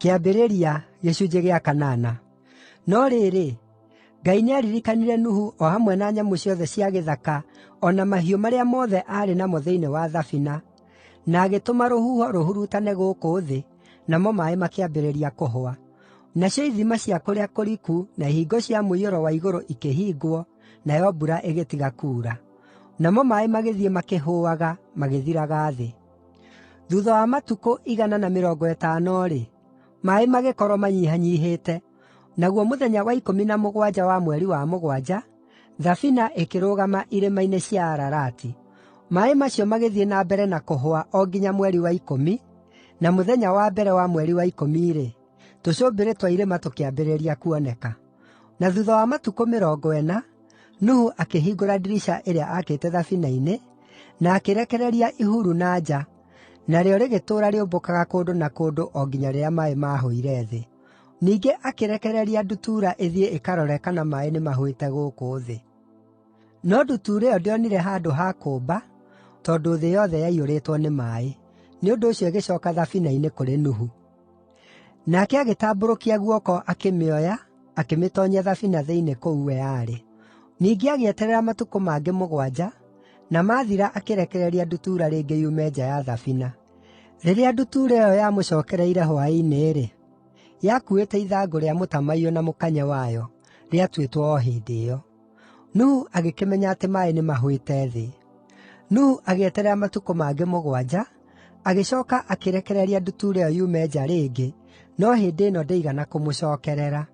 Kĩambĩrĩria gĩcunjĩ gĩa kanana. No rĩrĩ, Ngai nĩaririkanire Nuhu o hamwe na nyamũ ciothe cia gĩthaka o na mahiũ marĩa mothe aarĩ namo thĩinĩ wa thabina, na agĩtũma rũhuho rũhurutane gũkũ thĩ, namo maaĩ makĩambĩrĩria kũhũa. Nacio ithima cia kũrĩa kũriku na ihingo cia mũiyũro wa igũrũ ikĩhingwo, nayo mbura ĩgĩtiga kuura. Namo maaĩ magĩthiĩ makĩhũũaga, magĩthiraga thĩ. Thuutha wa matukũ 150-rĩ, maaĩ magĩkorwo manyihanyiihĩte. Naguo mũthenya wa 17 wa mweri wa mũgwanja, thabina ĩkĩrũgama irĩma-inĩ cia Ararati. Maaĩ macio magĩthiĩ na mbere na kũhũa o nginya mweri wa ikũmi, na mũthenya wa mbere wa mweri wa ikũmi-rĩ, tũcũmbĩrĩ twa irĩma tũkĩambĩrĩria kuoneka. Na thuutha wa matukũ 40, Nuhu akĩhingũra ndirica ĩrĩa aakĩte thabina-inĩ, na akĩrekereria ihuru na nja, narĩo rĩgĩtũũra rĩũmbũkaga kũndũ na kũndũ o nginya rĩrĩa maaĩ maahũire thĩ. Ningĩ akĩrekereria ndutura ĩthiĩ ĩkarore kana maaĩ nĩmahũĩte gũkũ thĩ. No ndutura ĩyo ndĩonire handũ ha kũũmba, tondũ thĩ yothe yaiyũrĩtwo nĩ maaĩ. Nĩ ũndũ ũcio ĩgĩcooka thabina-inĩ kũrĩ Nuhu. Nake agĩtambũrũkia guoko akĩmĩoya, akĩmĩtoonyia thabina thĩinĩ kũu we aarĩ. Ningĩ agĩeterera matukũ mangĩ mũgwanja, na maathira akĩrekereria ndutura rĩngĩ yume nja ya thabina. Rĩrĩa ndutura ĩyo yamũcookereire hwaĩ-inĩ-rĩ, yakuuĩte ithangũ rĩa mũtamaiyũ na mũkanye wayo, rĩatuĩtwo o hĩndĩ ĩyo. Nuhu agĩkĩmenya atĩ maaĩ nĩmahũĩte thĩ. Nuhu agĩeterera matukũ mangĩ mũgwanja, agĩcooka akĩrekereria ndutura ĩyo yume nja rĩngĩ, no hĩndĩ ĩno ndĩigana kũmũcookerera.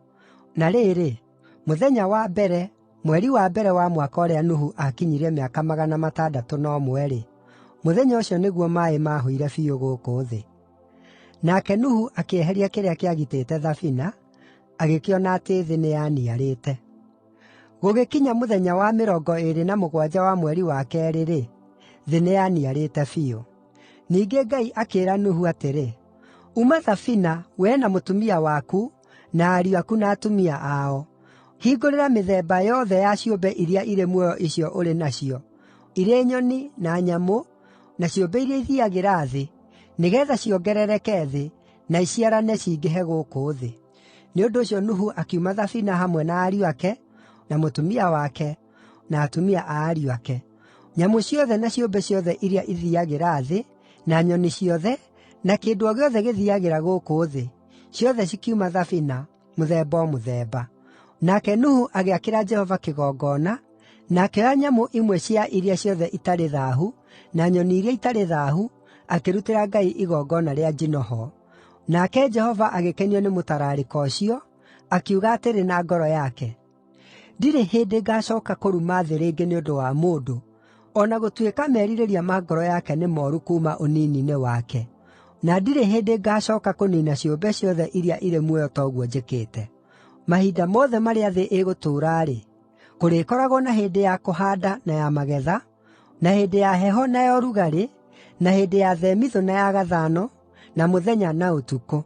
Na rĩrĩ, mũthenya wa mbere, mweri wa mbere wa mwaka ũrĩa Nuhu aakinyirie mĩaka 601-rĩ, mũthenya ũcio nĩguo maaĩ maahũire biũ gũkũ thĩ. Nake Nuhu akĩeheria kĩrĩa kĩagitĩte thabina, agĩkĩona atĩ thĩ nĩyaniarĩte. Gũgĩkinya mũthenya wa 27 wa mweri wa keerĩ-rĩ, thĩ nĩyaniarĩte biũ. Ningĩ Ngai akĩĩra Nuhu atĩrĩ, “Uma thabina, wee na mũtumia waku, na ariũ aku na atumia ao. Hingũrĩra mĩthemba yothe ya ciũmbe iria irĩ muoyo icio ũrĩ nacio, irĩ nyoni, na nyamũ, na ciũmbe iria ithiiagĩra thĩ, nĩgeetha ciongerereke thĩ, na iciarane cingĩhe gũkũ thĩ.” Nĩ ũndũ ũcio Nuhu akiuma thabina hamwe na ariũ ake, na mũtumia wake, na atumia a ariũ ake. Nyamũ ciothe na ciũmbe ciothe iria ithiiagĩra thĩ, na nyoni ciothe, na kĩndũ o gĩothe gĩthiiagĩra gũkũ thĩ, ciothe cikiuma thabina, mũthemba o mũthemba. Nake Nuhu agĩakĩra Jehova kĩgongona, na akĩoya nyamũ imwe cia iria ciothe itarĩ thaahu, na nyoni iria itarĩ thaahu, akĩrutĩra Ngai igongona rĩa njino ho. Nake Jehova agĩkenio nĩ mũtararĩko ũcio, akiuga atĩrĩ na ngoro yake, “Ndirĩ hĩndĩ ngaacooka kũruma thĩ rĩngĩ nĩ ũndũ wa mũndũ, o na gũtuĩka merirĩria ma ngoro yake nĩ mooru kuuma ũnini-inĩ wake, na ndirĩ hĩndĩ ngaacooka kũniina ciũmbe ciothe iria irĩ muoyo ta ũguo njĩkĩte. Mahinda mothe marĩa thĩ ĩgũtũũra-rĩ, kũrĩkoragwo na hĩndĩ ya kũhaanda na ya magetha, na hĩndĩ ya heho na ya ũrugarĩ, na hĩndĩ ya themithũ na ya gathano, na mũthenya na ũtukũ.”